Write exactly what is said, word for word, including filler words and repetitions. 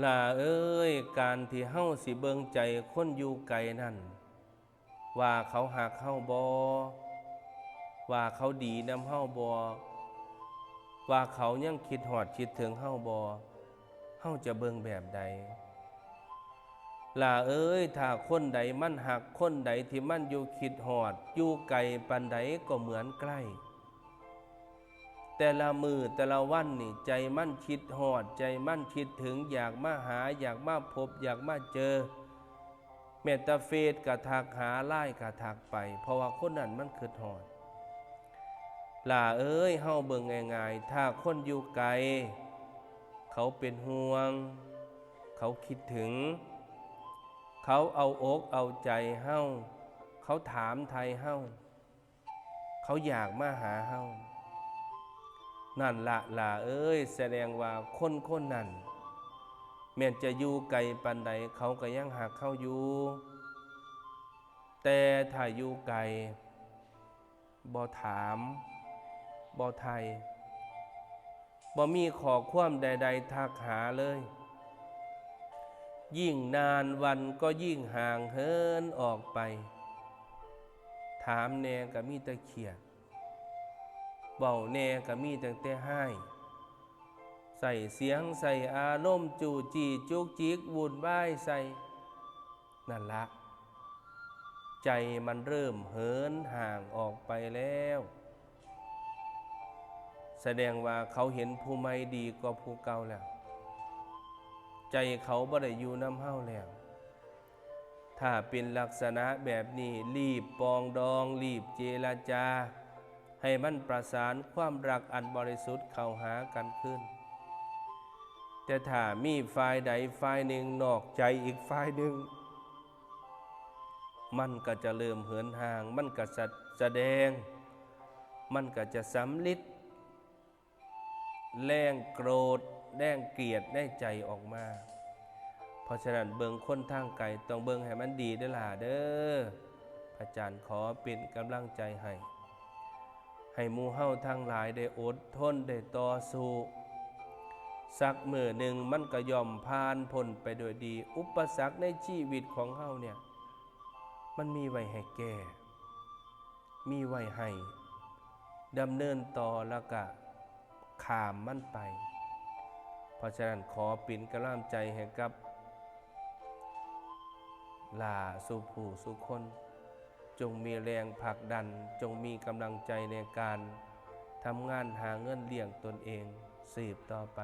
หล่าเอ้ย การที่เฮาสิเบิ่งใจคนอยู่ไกลนั่น ว่าเขาฮักเฮาบ่ ว่าเขาดีนำเฮาบ่ ว่าเขายังคิดฮอดคิดถึงเฮาบ่ เฮาจะเบิ่งแบบใด หล่าเอ้ย ถ้าคนใดมันฮัก คนใดที่มันอยู่คิดฮอด อยู่ไกลปานใดก็เหมือนใกล้ แต่ละมื้อแต่ละวันนี่ ใจมันคิดฮอด ใจมันคิดถึง อยากมาหา อยากมาพบ อยากมาเจอ แม้แต่เฟซก็ทักหา ไลน์ก็ทักไป เพราะว่าคนนั้นมันคิดฮอด หล่าเอ้ย เฮาเบิ่งง่ายๆ ถ้าคนอยู่ไกล เขาเป็นห่วง เขาคิดถึง เขาเอาอกเอาใจเฮา เขาถามไถ่เฮา เขาอยากมาหาเฮา นั่นละหล่าเอ้ย แสดงว่าคนคนนั้น แม้นจะอยู่ไกลปานใด เขาก็ยังฮักเฮาอยู่ แต่ถ้าอยู่ไกล บ่ถาม บ่ไถ่ บ่มีข้อความใดๆทักหาเลย ยิ่งนานวันก็ยิ่งห่างเหินออกไป ถามแหน่ก็มีแต่เครียด เว้าแหน่ก็มีตั้งแต่ฮ้าย ใส่เสียงใส่อารมณ์จู้จี้จุกจิกวุ่นวายใส่ นั่นละ ใจมันเริ่มเหินห่างออกไปแล้ว แสดงว่าเขาเห็นผู้ใหม่ดีกว่าผู้เก่าแล้ว ใจเขาบ่ได้อยู่นำเฮาแล้ว ถ้าเป็นลักษณะแบบนี้ รีบปรองดอง รีบเจรจา ให้มันประสานความรักอันบริสุทธิ์เข้าหากันคืน แต่ถ้ามีฝ่ายใดฝ่ายหนึ่งนอกใจอีกฝ่ายหนึ่ง มันก็จะเริ่มเหินห่าง มันก็จะแสดง มันก็จะสำลิด แรงโกรธ แรงเกลียดในใจออกมา เพราะฉะนั้นเบิ่งคนทางไกลต้องเบิ่งให้มันดีเด้อหล่าเด้อ พระอาจารย์ขอเป็นกำลังใจให้ ให้หมู่เฮาทั้งหลายได้อดทน ได้ต่อสู้ สักมื้อหนึ่งมันก็ย่อมผ่านพ้นไปด้วยดี อุปสรรคในชีวิตของเฮาเนี่ย มันมีไว้ให้แก้ มีไว้ให้ดำเนินต่อ แล้วก็ข้ามมันไป เพราะฉะนั้นขอเป็นกำลังใจให้กับหล่าสู่ผู้สู่คน จงมีแรงผลักดัน จงมีกำลังใจในการทำงานหาเงินเลี้ยงตนเองสืบต่อไป